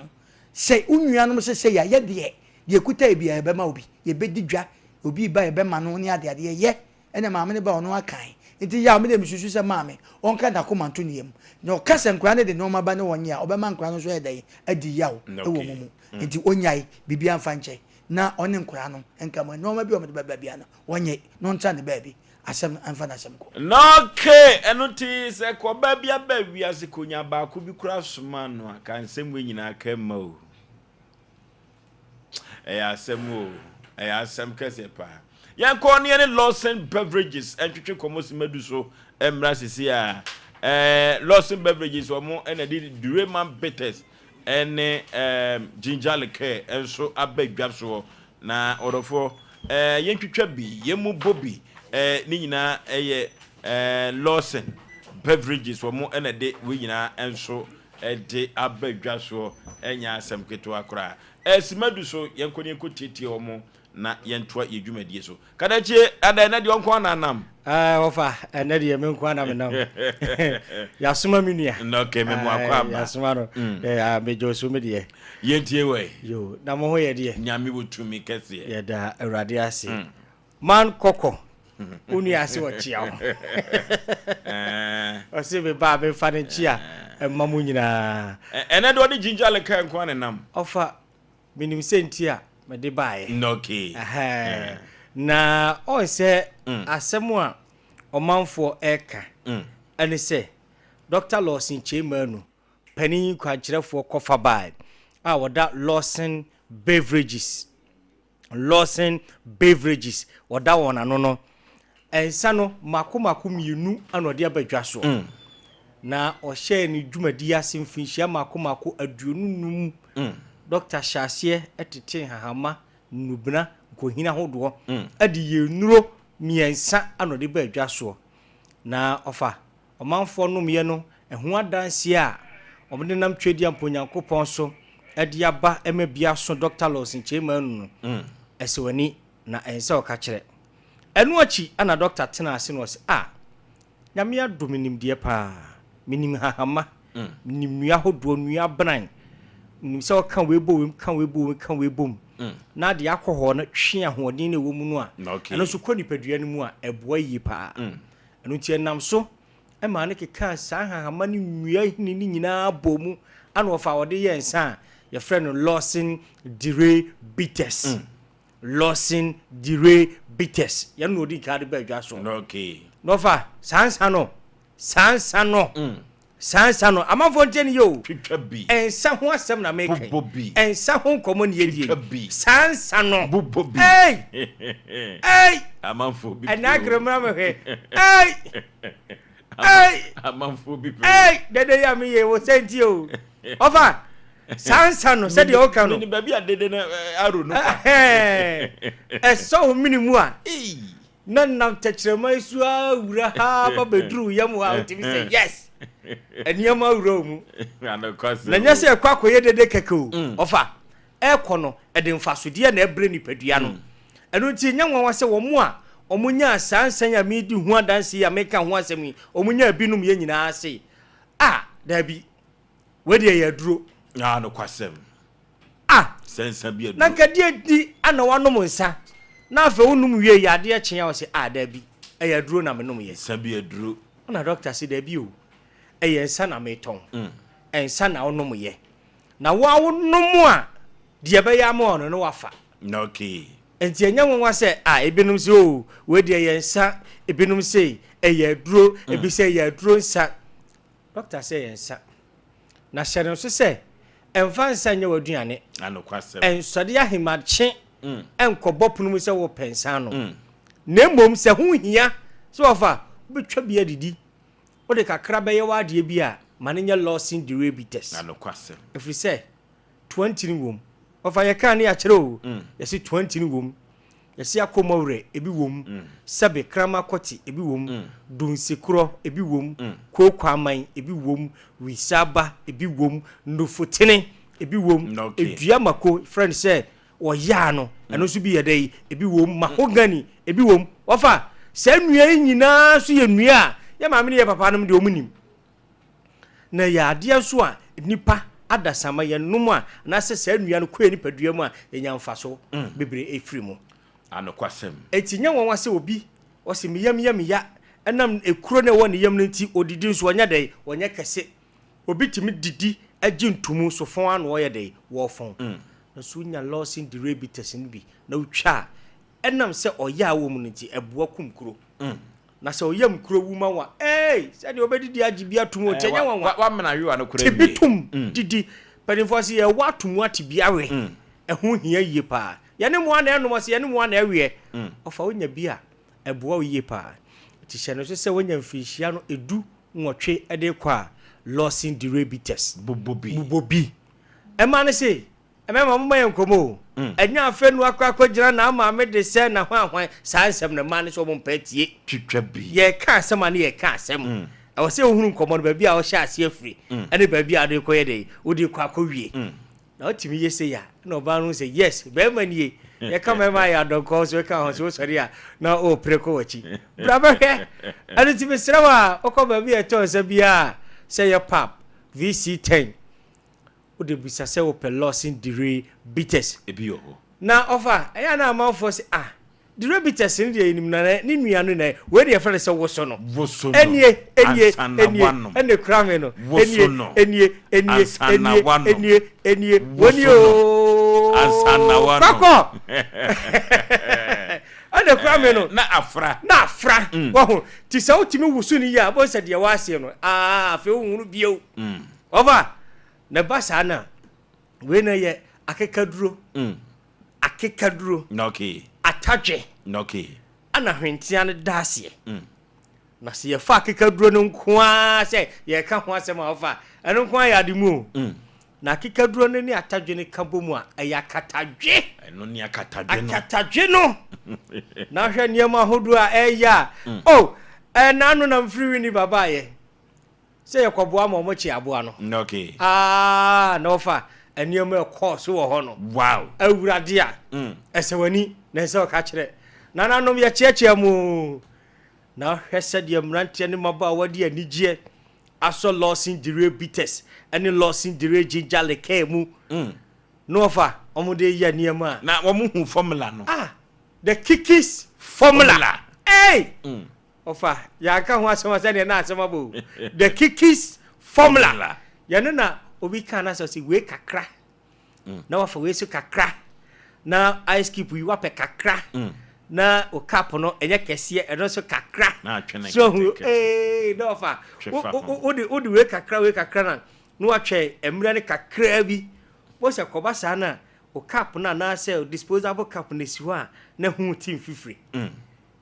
sɛ wo nuanom sɛ sɛ yɛ yɛ deɛ deɛ ɛkuta yɛ biara yɛbɛma obi yɛbɛdi dwa obi ba yɛbɛma no ne ade ade yɛyɛ ɛna maame no ba ɔno akan nti yaw me deɛ mesusu sɛ maame ɔnka n'akoma nto ne yam na ɔka sɛ nkwadaa no de nneɛma ba ne wɔn nyɛ a ɔbɛma nkwadaa no nso ayɛ dɛn adi yaw ɛwɔ wɔn mu nti ɔnyae biribiara mfa nkyɛ na ɔne nkwadaa no nka mu nneɛma bi a wɔde bɛba biara no wɔnyɛ na ɔntra ne baabi asɛm no ɛmfa n'asɛm kɔ. Na okay ɛno nti sɛ kɔba bi aba wiase konya baako bi koraa soma no a ka nsɛm wei nyinaa ka mma o. Ɛyɛ asɛm o, ɛyɛ asɛm kɛseɛ paa. Yɛnkɔ ne yɛne Lawson Beverages ntwetwe nkɔmmɔ simadu so mmra sisi a. Eh, Lawson Beverages wɔn na de Dureman Bitters ne eh, Ginger Liqueur nso aba dwa soɔ. Na ɔdɔfoɔ, eh, yɛntwitwa bi, yɛn mu bɔ bi, eh, ne nyinaa ɛyɛ eh, Lawson Beverages wɔn na de wei nyinaa nso de aba dwa soɔ ɛnyɛ asɛm ketewa koraa. Ɛsimadu so yɛnkɔ ne yɛnkɔ tietie wɔn na yɛntoa yɛ dwumadie so. Kadakyie, ada ɛnɛ deɛ ɔnko ana nam? Wɔfa, ɛnɛ deɛ me nko ana menam. Yɛasoma me nua. Okay, me mo akɔ aba. Yɛasoma no. Megye so me deɛ. Yɛntie wɔ Yo, na mo ho yɛ deɛ? Nyame wɔ tumi kɛseɛ. Yɛda Awurade ase. Man kɔkɔ wo nua ase ɔkyea wo ɔse me ba memfa no nkyea mma mo nyinaa. Ɛnɛ de ɔde ginger liquor nko ara na ɛnam. Ɔfa menim sɛ nti a mede baeɛ. Okay. Na ɔn sɛ asɛm a ɔmanfoɔ ɛka ɛne sɛ Doctor Lawson Kyei Manu panin kwankyerɛfoɔ kɔfa baeɛ a ɔda Lawson Beverages Lawson Beverages wɔda wɔn ano no, Nsa no mako mako mmienu na ɔde aba dwa soɔ. Na ɔhyɛɛ ne dwumadie ase mfirinhyia mako mako 25. Dɔkta hyɛɛ aseɛ tetee nhahamma, nnubena, nkohini ahodoɔ de yɛɛ nnuro mmiɛnsa na ɔde baa dwa soɔ. Na ɔfa ɔmanfoɔ nomeɛ no ɛho adanseɛ a wɔde nam Twedeampo Nyankopɔn so de aba ma bi aso Dɔkta Lawson Kyei Manu no, ɛsɛ w'ani na ɛnsɛ ɔka kyerɛ. Ɛno akyi na dɔkta tenaa ase na ɔse, Ah, Nyame adom me nimdeɛ paa. Menim nhahamma, menim nnua ahodoɔ, nnua abran. Menim sɛ woka wei bɔ wei mu, ka wei bɔ wei mu, ka wei bɔ mu, na deɛ alcohol no twe ahoɔden no a ɛwɔ mu no a, ɛno nso kɔ nipadua no mu a, ɛboa yie paa. Ɛno nti ɛnam so maa no kekaa saa nhahamma ne nnua nhini no nyinaa bɔɔ mu ana ɔfaa ɔde yɛɛ nsa a yɛfrɛ no Lawson Deray Bitters. Lawson Deray Bitters. Yɛn na ɔdi nkan de baa dwa so. Okay. Na ɔfa saa nsa no, saa nsa no, saa nsa no. Amanfoɔ ntie ne yie o. Twitwa bi. Nsa ho asɛm na meka yi. Bobɔ bi. Nsa ho nkɔmmɔ ne yɛdie. Twitwa bi. Saa nsa no. Bobɔ bi. Ei! Ei! Amanfoɔ bi pɛ o. Ɛnna akere mmra mɛhwɛ. Ei! Ei! Amanfoɔ bi pɛ o. Ei! Dede yi a meyɛ wɔ sɛ ntie o. Ɔfa saa nsa no sɛdeɛ woka no. Menim baabi a dede no aro no fa. Ɛsɔ wo mene mu a. Na nam tɛkyerɛma yi so ara wura ha ba bɛduru wo yam hɔ a wotumi sɛ yes! Nneɛma awura wo mu. Na nyɛ sɛ ɛkɔ akɔyɛ dede kɛkɛ o. Ɔfa ɛrekɔ no, ɛde mfasodeɛ na ɛbrɛ nipadua no. Ɛno nti ɛnyɛ nwanwa sɛ wɔn a wɔnyaa saa nsa yi a meredi ho adanse yi a mereka ho asɛm yi, wɔnyaa binom yɛ nyinaa se, Ah, daabi, wei deɛ ɛyɛ aduro. Ah, nokwasɛm. Ah! Sɛ nsa bi aduro. Na nka deɛ nti na woanom nsa, na afei wonom wie yɛ adeɛ kye a wɔse, ah, daabi, ɛyɛ aduro na menomyɛ. Nsa bi aduro. Ɛna dɔkta se, daabi o, ɛyɛ nsa na metɔn, nsa na wonomyɛ. Na wo a wonom a, deɛ ɛbɛyɛ ama wo no, na woafa. Okay. Enti ɛnyɛ nwanwa sɛ a ebinom se, oh, wei deɛ ɛyɛ nsa, ebinom se ɛyɛ aduro, ebi sɛ ɛyɛ aduro nsa. Dɔkta sɛ ɛyɛ nsa. Na hyɛ no nso sɛ, ɛmfa nsa nyɛ w'aduane. Anokwasɛm. Ɛnsɔre ahemakye nkɔbɔ pono mu sɛ worepɛ nsa anom. Na mmom sɛ ho hia sɛ wɔfa, wobɛtwa bi adidi. Wode kakra bɛyɛ w'adeɛ bi a, ma no nyɛ Lawson Deray Bitters. Na nokwasɛm. Ɛfiri sɛ, toantini wom. Ɔfa yɛkaa ne yɛakyerɛ o. Yɛse toantini wom. Yɛse akɔmɔwerɛ, ebi wom. Sɛbe, krama kɔte, ebi wom. Dunsikorɔ, ebi wom. Kooko aman, ebi wom. Wisaaba, ebi wom. Nufutene, ebi wom. Edua mako, yɛfrɛ no sɛ Ɔyaa no, ɛno nso bi yɛ dɛ yi, ebi wom, mahogany, ebi wom. Wɔfa, saa nnua yi nyinaa nso yɛ nnua a yɛ maame ne yɛ papa nom deɛ wɔn nim. Na ɛyɛ adeɛ nso a nnipa adasamma yɛnom a, anaasɛ saa nnua no kɔ yɛ nipadua mu a, yɛnya mfaso bebree ɛfiri mu. Anokwasɛm. Enti nyɛ nwanwa sɛ obi, ɔse me yam yɛ me ya, ɛnam ekuro no a ɛwɔ ne yam no nti, ɔdidi nso ɔnyɛ dɛn, ɔnyɛ kɛse. Obi tumi didi gye ntomu so fɔn ano ɔyɛ dɛn? Wɔfɔn. Na so wonya Lawson Deray-Bitters no bi na wotwa a, ɛnam sɛ ɔyaa wɔ mu no nti, ɛboa kum kuro. Na sɛ ɔyam kuro wu ma wo a, eei, sɛdeɛ wobɛdidi agye bi atom o, nti ɛnyɛ nwanwa. Wamena awewa no koraa Te bi wie. tom didi. Mpanimfoɔ se yɛwɔ atom ate bi awe. Ɛho hia yie paa. Yɛne mmoa na ɛnom, ɔse yɛne mmoa na ɛweɛ. Ɔfa wonya bi a, ɛboa wo yie paa. Nti hyɛ no nso sɛ woanya mfirinhyia no ɛdu nwɔtwe de rekɔ a, Lawson Deray Bitters. Bobɔ bi. Bobɔ bi. Ɛma no se, Mmarima momma yɛn nkɔmmɔ o. Ɛnyɛ afei na wakɔ akɔgyina n'amaame de sɛ n'ahwanhwan. Saa nsɛm no mmaa no sɛ wɔn mpɛ tie. Twitwa bi. Yɛreka asɛm a ne yɛreka asɛm. Ɛwɔ sɛ wohunu nkɔmmɔ no baabi a wohyɛ aseɛ afiri ɛne baabi a wode rekɔyɛ dɛn, wode rekɔ akɔwie. Na wotumi yɛ sei a, ɛna ɔbaa no hu sɛ yes, barima nie. Yɛka mmarima ayɛ adɔnkɔ so ka ho so wosɔre a na ɔrepere kɔ w'akyi. Bra bɛhwɛ. Ɛno nti mesrɛ wo a wokɔ baabi a ɛtɔ nsa biara sɛ yɛ pub, VC10, wode bisa sɛ wopɛ Lawson Deray Bitters. Ebi wɔ hɔ. Na ɔfa, ɛyɛ a na amanfoɔ se ah, Deray Bitters no deɛ yɛnim na ne nua no na wei deɛ yɛfrɛ no sɛ woso no. Woso no. Ɛnie, ɛnie, Ansa na ɛnie, woanom. ɛna ekura me no. Woso Ɛnie, no. ɛnie, ɛnie, Ansa na ɛnie, woanom. ɛnie, ɛnie, Woso wɔnie no. ooo. Ansa na woanom. Kɔkɔ! Ɛna ekura me no. Na afra. Na afra. Wahu. Ti sɛ wotumi woso no yie a, wobɛhu sɛ deɛ wɔaseɛ no, aa, afei wonhunu bio. Ɔfa, na ɛba saa no a, wei na yɛ akekaduro. Akekaduro. Okay. Atadwe. Okay. Ana hwentea no da aseɛ. Na sɛ yɛfa akekaduro no nko ara sɛ yɛreka ho asɛm a ɔfa a, ɛno nko ara yɛ ade mu o. Na akekaduro no ne atadwe no ka bɔ mu a, ɛyɛ akatadwe. Ɛno ne akatadwe no. Akatadwe no. Na hwɛ nneɛma ahodoɔ a ɛyɛ a. O, ɛna ano na mfiri Winneba baeɛ sɛ yɛkɔboa ma wɔkye aboa no. Okay. Ah, na ɔfa nneɛma ɛkɔɔ so wɔ hɔ no. Wow. Awurade a, ɛsɛ w'ani na ɛsɛ ɔka kyerɛ. Nananom yɛkyeakyea mu. Na hwɛ sɛdeɛ mmeranteɛ ne mmabaawa de anigyeɛ asɔ Lawson Dere Bitters ne Lawson Dere Ginger Liqueur mu na wɔfa wɔn de reyɛ nneɛma a. Na wɔn hu formula no. Ah, the Kikis formula. Hey! Ɔfa, yɛanka ho asɛm a sɛdeɛ na asɛm aba o. The Kikis formula. Yɛno na obi kaa no asɛ ɔse wei kakra. na wafa wei so kakra na ice cube yi wapɛ kakra na o cup no ɛnyɛ kɛseɛ ɛno nso kakra so hu ee na wafa wode wode wei kakra wei kakra na na watwɛn mmerɛ no kakra bi mo sɛ kɔba saa na o cup no anaasɛ disposable cup no si hɔ a na ho ti mfifire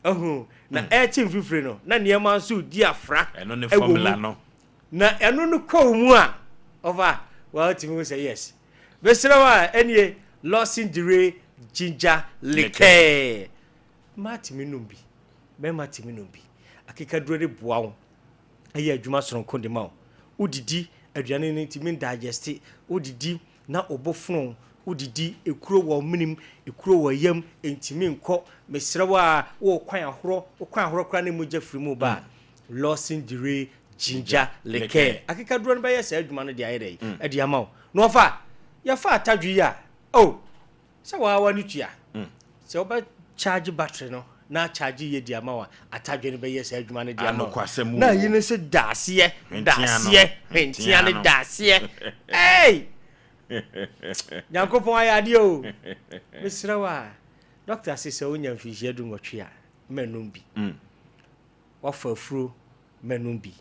ɛho na ɛte mfifire no na nneɛma nso di afra ɛno ne formula no Na ɛno no kɔ wo mu a, ɔfa wa wotumi hu sɛ yes. Mesrɛ wo a, ɛnie Lawson Dire Ginger Liqueur. Mmaa tumi nom bi, mmarima tumi nom bi. Akekaduro no boa wo, ɛyɛ adwuma soronko de ma wo. Wodidi, aduane no ntumi ndigeste, wodidi na wo bo fono wo, wodidi, ekuro wɔ wo menem, ekuro wɔ yam, ɛntumi nkɔ. Mesrɛ wo a, wowɔ kwan ahorɔ, wo kwan ahorɔ koraa na mogya firi mu ba a, Lawson Dire Ginger Liqueur. Akekaduro no bɛyɛ saa adwuma no de ayɛ dɛn? Mm. De ama wo. Na ɔfa, yɛfa atadwe yi a, oh, sɛ waa w'ani tua. Mm. Sɛ wobɛ charge battery no na charge yɛ di ama wo a, atadwe no bɛyɛ saa adwuma no de ama wo. Na ayi no nso da aseɛ, da aseɛ, hwentia no da aseɛ. Hey! Nyankopɔn ayɛ adeɛ o. Mesrɛ wo a, dɔkta se sɛ wonya mfinhyia 18 a, mɛnom bi. Mm. Woafa afuro, mɛnom bi.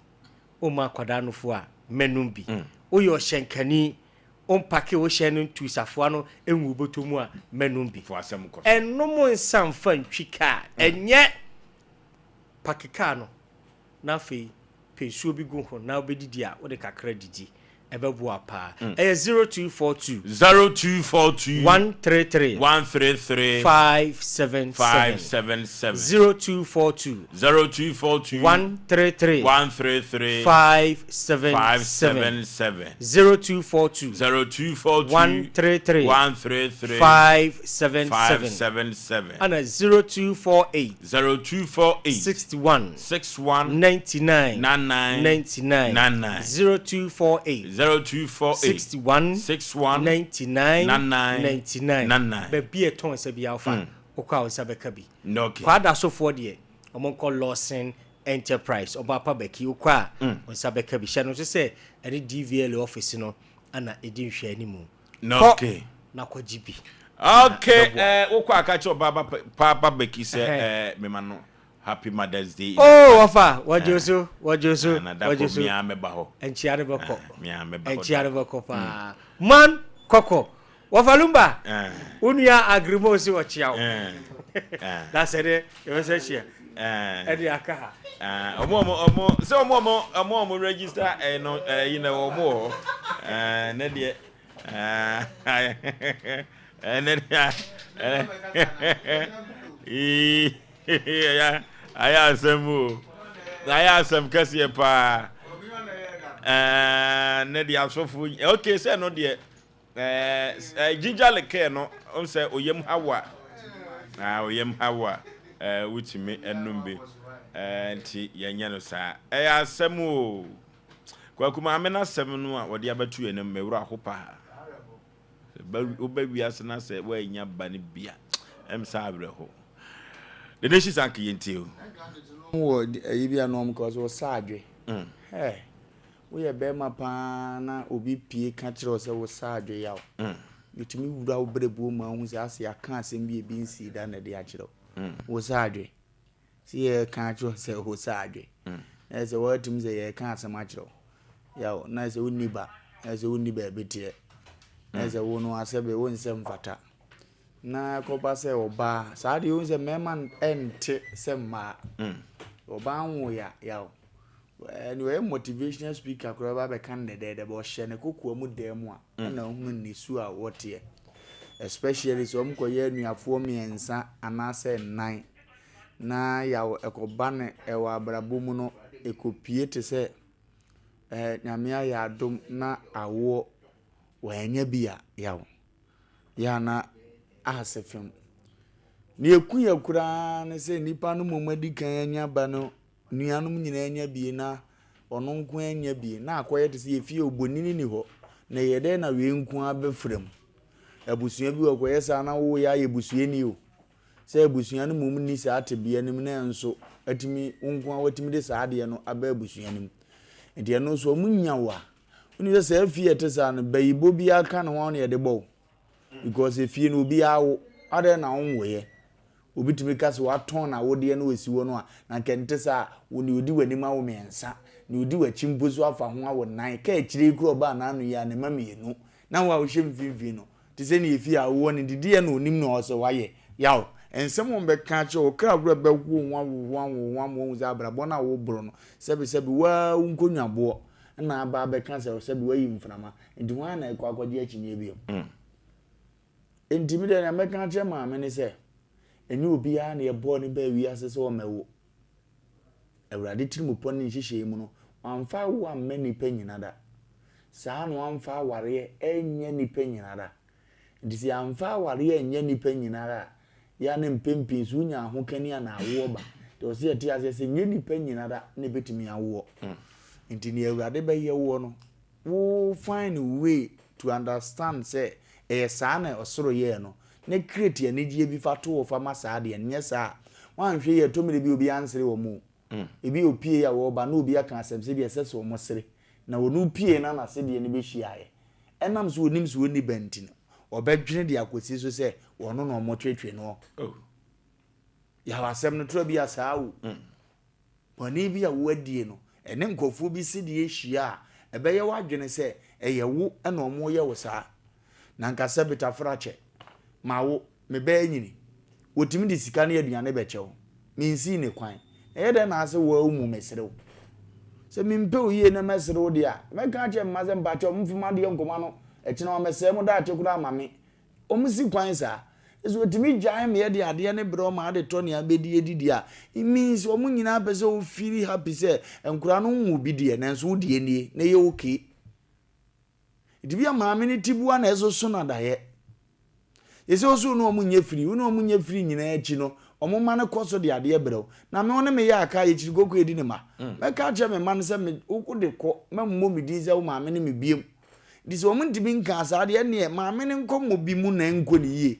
Woma akwadaa nufoɔ a, mɛnom bi. Woyɛ ɔhyɛnkani, wompake wo hyɛn no ntu safoa no ngu wo bɔtɔ mu a, mɛnom bi. Nnom nsa mfa ntwi kaa, ɛnyɛ. Pake kaa no, na afei pɛ nsuo bi gu ho na wobɛdidi a, wode kakra didi. Ɛbɛboa paa. Ɛyɛ 0242. 0242. 133. 133. 577. 577. 0242. 0242. 133. 133. 577. 577. 0242. 0242. 133. 133. 577. 577. Ɛna 0248. 0248. 61. 61. 99. 99. 99. 99. 0248. 0248. 61. 61. 99. 99. 99. 99. Baabi a ɛtɔn nsa biara wofa, Mm. wokɔ a wo nsa bɛka bi. Okay. Kwadasofoɔ deɛ, wɔn nkɔ Lawson Enterprise, ɔbɔ apa baki, wokɔ a Mm. wo nsa bɛka bi. Hyɛ no nso sɛ ɛne DVLA office no ana ɛdi nhwɛanimu. Kɔ Okay. na kɔgye bi. Okay, Na ɛbɛboa. eh, wokɔ a ka kyerɛ ɔbaa ba paapa baki sɛ Ɛhɛn. eh, mema no Happy Mother's Day. Oh, wɔfa, wɔgye so, wɔgye so, Ah, na da wɔgye kɔ so. mea mɛba hɔ. Nkyia no bɛkɔ. Ah, mea mɛba hɔ. Nkyia no bɛkɔ paa. Man kɔkɔ. Wɔfa Lumba. Eh. Wo nua Agrimo si wɔkyia wo. Eh. Eh. Na sɛ de yɛbɛsɛ hyia. Eh. Ɛde aka ha. Ah, ɔmo ɔmo ɔmo sɛ ɔmo ɔmo ɔmo ɔmo register ɛɛ no ɛɛ yi na ɔmo wɔ hɔ. Ɛɛ ne deɛ ɛɛ ɛne deɛ ɛɛ ee ɛyɛ ayɛ asɛm o ayɛ asɛm kɛseɛ paa. Ɛɛ ne deɛ asɔfo okay sɛ no deɛ ɛɛ ɛɛ ginger liqueur no ɔn sɛ oyam hawa ah oyam hawa ɛɛ wotumi ɛnum bi ɛɛ nti yɛnyɛ no saa ɛyɛ asɛm o kwaku maame n'asɛm no a wɔde abɛto yɛn anim mɛwura ho paa sɛ ba woba wiase na sɛ woannya ba no bi a ɛm sɛ awerɛho the nation sank yɛntie o wɔ ayi bi a na wɔn ka sɛ ɔsa adwe hɛ woyɛ bɛrima paa na obi pie ka kyerɛ wo sɛ wosa adwe yaw yɛtumi wura wo berɛbuo ma wohu sɛ ase aka asɛm bi ebi nsii da na ɛde akyerɛ wo wosa adwe sɛ yɛreka akyerɛ wo sɛ wosa adwe na ɛsɛ woatumi sɛ yɛreka asɛm akyerɛ wo yaw na ɛsɛ wonni ba na ɛsɛ wonni baabi teɛ na ɛsɛ wo no asɛbe wo nsɛm mfata. Na ɛkɔba sɛ ɔbaa, saa deɛ wohu sɛ mmarima nte sɛ mmaa. Ɔbaa nwoeɛ a, yaw. Ɛɛ nea ɔyɛ motivational speaker koraa bɛba abɛka no dɛdɛɛdɛ, but ɔhyɛ ne kokoa mu dan mu a, ɛna wohunu ne su a wɔteɛ. Especially sɛ wɔkɔyɛ anuafoɔ mmiɛnsa anaasɛ nnan na yaw ɛkɔba no ɛwɔ abrabɔ mu no, ɛkɔpue te sɛ ɛɛ Nyame ayɛ adom na awoɔ wɔannya bi a, yaw. Yɛ a na ase fam. Nea eku yɛ koraa ne sɛ nnipa no mmom adi kan anya ba no, nuanom nyinaa anya bi na ɔno nko ara anya bi na akɔyɛ te sɛ efie obonini ni hɔ na ɛyɛ dɛn na wei nko ara bɛfra mu. Abusua bi wɔ kɔyɛ saa na woyɛ ayɛ busuani o. Sɛ abusua no mmom nni saa tebea no mu na nso atumi wo nko ara watumi de saa adeɛ no aba abusua no mu. Nti ɛno nso wɔn nya wo a Wonim sɛ saa fie a ɛte saa no, bayibɔ biara ka ne ho na yɛde bɔ wo. Because efie no obiara wo. Adɛn na wonwoeɛ? Obi tumi ka sɛ watɔn n'awodeɛ na wasi hɔ no a, na nka ɛnte saa. Wo nea odi w'anim awo mmiɛnsa, nea odi w'akyi mpo nso afa ho awo nnan. Ka akyire yi koraa ɔbaa n'ano yi a, ne mma mmienu. Na wo a wohyɛ mfimfini no, te sɛ nea efie a wowɔ no nti, deɛ na onim na ɔwɔ sɛ wayɛ. Yaw. Nsɛm a wɔbɛka akyerɛ wo, wo kra werɛ bɛhow ho awohow awohow ama woahu sɛ abrabɔ no a woreboro no, sɛbesɛbe, wo ara wo nkonnwaboɔ na aba abɛka sɛ sɛbe woayi mframa. Nti hwan na ɛkɔ akɔgye akyinnyeɛ bio? Nti me deɛ nea mɛka akyerɛ maame ne sɛ, ɛnyɛ obiara na yɛbɔɔ no baa wiase sɛ ɔmmɛwo. Awurade tirimupɔ ne nhyehyɛe mu no, wamfa awo amma nnipa nyina da. Saa na wamfa awareɛ anyɛ nnipa nyina da. Nti sɛ yɛamfa awareɛ anyɛ nnipa nyina ara a, yɛ a na mpɛn pii nso wonya ahokani a na awoɔ ba. Nti ɛwɔ sɛ yɛte aseɛ sɛ nyɛ nnipa nyina da na ɛbɛtumi awoɔ. Nti nea Awurade bɛyɛ woɔ no, wo find way to understand sɛ ɛyɛ saa na ɔsoro yɛɛ no, na create anigyeɛ bi fa to hɔ fa ma saa adeɛ no. Nyɛ saa a, woanhwɛ yie a ɛtɔ mmerɛ bi a obiara nsere wɔn o. Ebi a opie a wɔreba na obi aka asɛm sɛ bi ɛsɛ sɛ wɔn sere, na wɔn pie na n'asedeɛ no bɛhyiaeɛ. Ɛnam sɛ ɔnim sɛ ɔnni ba nti no, ɔbɛdwene de akɔsi so sɛ ɔno na wɔtwetwe noɔ. Yaw asɛm no torɔ bi a saa o. Bɔne bi a woadie no, ɛne nkurɔfoɔ bi sedeɛ hyia a, ɛbɛyɛ w'adwene sɛ ɛyɛ wo na wɔreyɛ wo saa. Na anka sɛ betafra kyɛ ma wo, me ba anyini. Wɔtumi de sika ne aduane bɛkyɛ wo. Mensii ne kwan. Ɛyɛ dɛn na ase wo ara wo mu mesere wo? Sɛ mempɛ wo yie na mɛsere wo deɛ a, mɛka akyerɛ me mma sɛ mpakyɛw momfa mo adeɛ nkɔma no, ɛkyena wamɛsɛe mo daakye koraa ama me. Wɔn si kwan saa. Sɛ wɔtumi gyae me de adeɛ no brɛ wɔn ma ade tɔ nea bɛdi adidi a, it means wɔn nyinaa pɛ sɛ wo feel happy sɛ nkwadaa no nwo bi deɛ nanso wo deɛ nie na ɛyɛ okay. Nti bi a maame no tiboa na ɛsoso no adaeɛ. Yɛsɛ wo so wo ne wɔn nyɛ firi, wo ne wɔn nyɛ firi nyinaa akyi no, wɔn mma no kɔ so de adeɛ brɛ wo. Na me wo ne me yɛ aka yɛkyiri koko yɛdi ne mma. Mɛka akyerɛ me mma no sɛ me wo de kɔ, mɛmmɔ me din sɛ wo maame ne me biam. Nti sɛ wɔn ntumi nkaa saa deɛ ɛnneɛ maame no nkɔmmɔ bi mu na ɛnkɔ ne yie.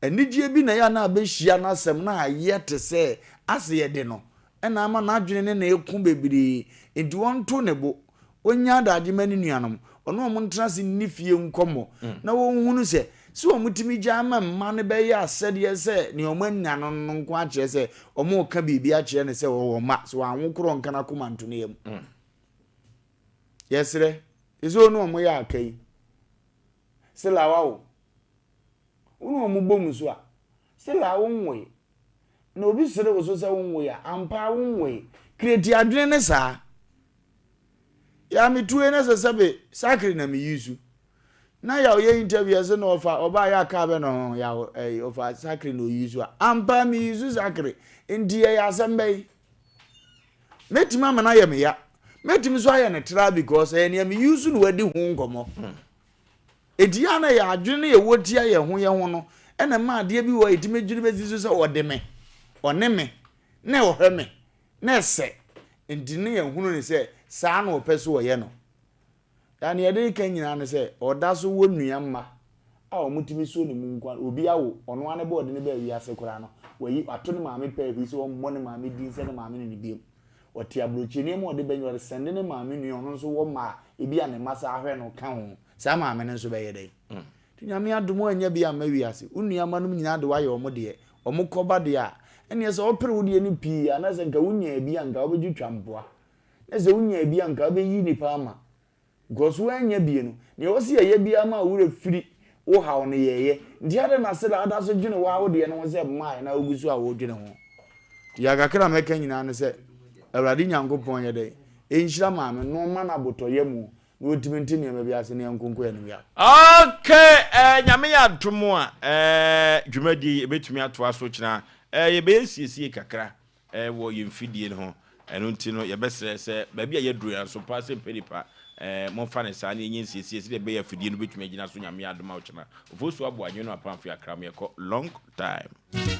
Anigyeɛ bi na ɛyɛ a na abɛhyia n'asɛm na ayɛ te sɛ ase yɛde no na ama n'adwene ne no reko bebree nti ɔnto ne bo, ɔnnya adagye ma ne nuanom, ɔne wɔn ntena ase nni fie nkɔmmɔ na wɔnhunu sɛ, sɛ wɔtumi gyae ma mma no bɛyɛ asɛdeɛ sɛ nea wɔanya no no nko ara kyerɛ sɛ wɔreka biribi akyerɛ no sɛ ɔwɔ mma, sɛ wanwo korɔ ɔnka n'akoma nto ne yam. Yɛsrɛ, sɛ ɔne wɔn yɛ aka yi, Sela wawo. Wo ne wɔn bom nso a, Sela wonwoe. Na obi sere wo so sɛ wonwoe a, ampa ara wonwoe. Create adwene ne saa. Ya me tue na sɛ sɛbe sakre na me use. Na ya ɔyɛ interview ɛsɛ na ɔfa ɔbaa ya kaa bɛ no ho ya ɛyi ɔfa sakre na ɔuse a, ampa me use sakre. Nti ɛyɛ asɛm bɛyi. Mɛtumi ama no ayɛ me ya. Mɛtumi nso ayɛ no tra because ɛyɛ nea me use na wadi ho nkɔmmɔ. Enti yɛ a na yɛn adwene no yɛ wɔ tia yɛn ho yɛn ho no na ɛma adeɛ bi wɔ hɔ a yɛtumi dwene bɛsi so sɛ ɔde me, ɔne me, na ɔhwɛ me, na ɛsɛ. Enti ne yɛhunu no sɛ saa na ɔpɛ sɛ ɔyɛ no. Na nea yɛde reka nyinaa ne sɛ ɔda so wɔ nua mma a wɔtumi sɔ ne mu nko ara. Obi awo, ɔno ara ne ba a ɔde no baa wiase koraa no, wayi, wato ne maame pɛɛ hwii sɛ ɔmmɔ ne maame din sɛ ne maame ne no bio. Ɔte aburokyire, nneɛma a ɔde ba nyinaa ɔde sɛnde ne maame nua, ɔno nso wɔ mma a ebi a ne mma saa hwɛ no ka ho. Saa maame no nso bɛyɛ dɛn? Nti Nyame adom woannya bi amma wiase, wo nua mma nom nyinaa de woayɛ wɔn deɛ, wɔn kɔba deɛ a, ɛneɛ sɛ wopere wo deɛ no pii a, na sɛ nka wonyaa bi a nka wobɛtwitwa mpoa, na sɛ wonyaa bi a nka wobɛyi nnipa ama. Because woannya bi no, nea ɛwɔ sɛ yɛyɛ biara ma wo werɛ firi. Wo haw no yɛɛyɛ. Nti adɛn na sɛdeɛ woda so dwene woa wo deɛ no ho sɛ mmaeɛ na wogu so a wodwene ho? Nti deɛ kakra a mɛka nyinaa ne sɛ, Awurade Nyankopɔn nyɛ dɛn? Nhyira maame no na ɔmma no abotɔyam na ɔntumi nte nneɛma bi ase na yɛnko nkɔ yɛn anim yɛ. Ok eh, Nyame yɛ adom a eh, dwumadie yi ɛbɛtumi atoa so kyena eh, yɛbɛyɛ nsiesie kakra eh, wɔ yɛn mfidie no ho ɛno nti no yɛbɛsrɛ sɛ baabi a yɛaduru yɛn so paa sɛ mpɛ nipa eh, momfa no saa na yɛnyɛ nsiesie sɛdeɛ ɛbɛyɛ afidie no bɛtumi agyina so Nyame yɛ adom a ɔkyena Ofosu Aboa Anwene Apamfo Akram yɛkɔ long time.